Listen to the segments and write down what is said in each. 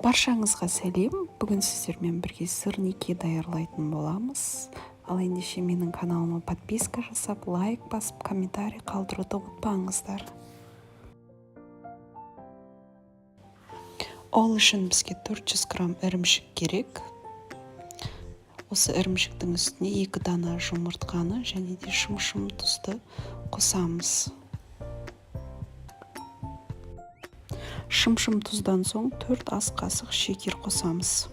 Баршаңызға сәлем. Бүгін сіздермен бірге сырники даярлайтын боламыз. Ал ендеше менің каналыма подписка жасап, лайк басып, комментарий қалдыруды ұмытпаңыздар. Ол үшін бізге 400 грамм ірімшік керек. Осы ірімшіктің үстіне 2 дана жұмыртқаны және де шым-шым тұзды қосамыз. Шым-шым тұздан соң 4 ас қасық шекер қосамыз.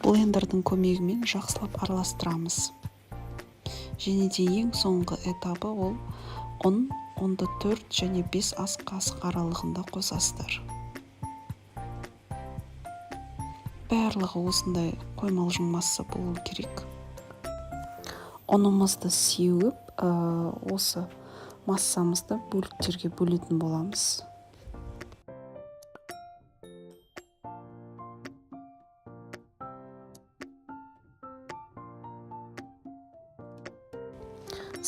Блендердің көмегімен жақсылап араластырамыз. Және де ең соңғы этабы ол ұн. Ұнды 4 және 5 ас қасық аралығында қосасыздар. Барлығы осындай қоймалжың масса болу керек. Ұнымызды сеуіп, осы массамызды бөліктерге бөлетін боламыз.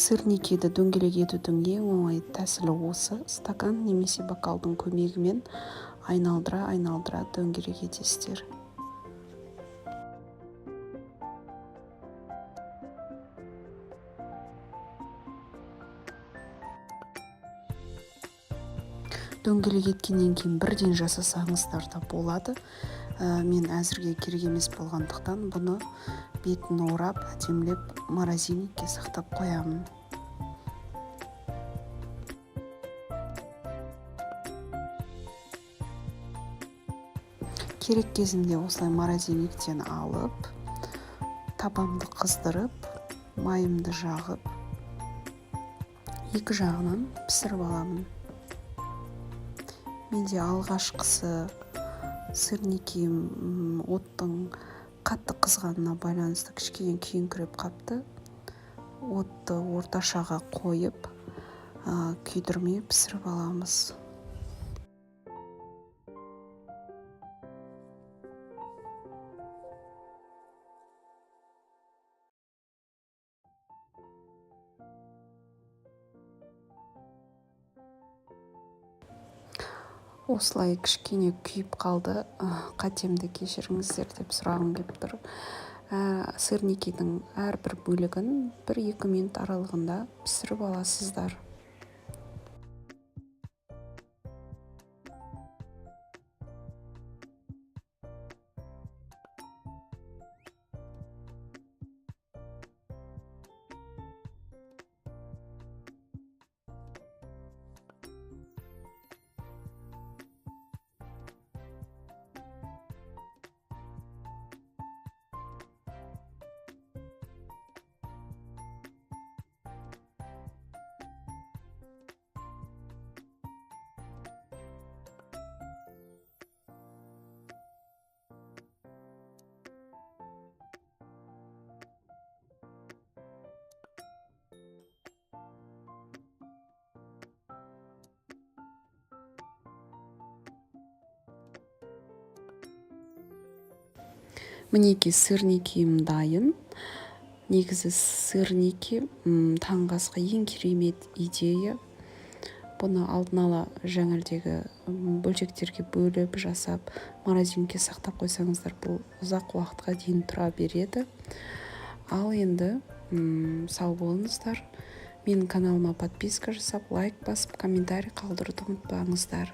Сырникиді дөңгелек етудің ең оңай тәсілі осы. Стакан немесе бокалдың көмегімен айналдыра-айналдыра дөңгелек етесіздер. Дөңгелек еткеннен кейін бірден жасасаңыздар да болады. Мен әзірге керек емес болғандықтан бұны бетін орап, әдемілеп морозильникке сақтап қоямын. Керек кезінде осылай морозильниктен алып, табамды қыздырып, майымды жағып, екі жағынан пісіріп аламын. Менде алғашқысы сырники, оттың қатты қызғанына байланысты кішкене күйіңкіреп қапты. Отты орташаға қойып, күйдірмей пісіріп аламыз. Осылай кішкене күйіп қалды. Қатемді кешіріңіздер деп сұрағым келіп тұр. Сырникидің әрбір бөлігін бір-екі минут аралығында пісіріп аласыздар. Мінекей сырникиім дайын. Негізі сырники, таңғы асқа ең керемет идея. Бұны алдын ала жаңылдегі бөлшектерге бөліп жасап, морозильникке сақтап қойсаңыздар, бұл ұзақ уақытқа дейін тұра береді. Ал енді, сау болыңыздар. Менің каналыма подписка жасап, лайк басып, комментарий қалдыруды ұмытпаңыздар.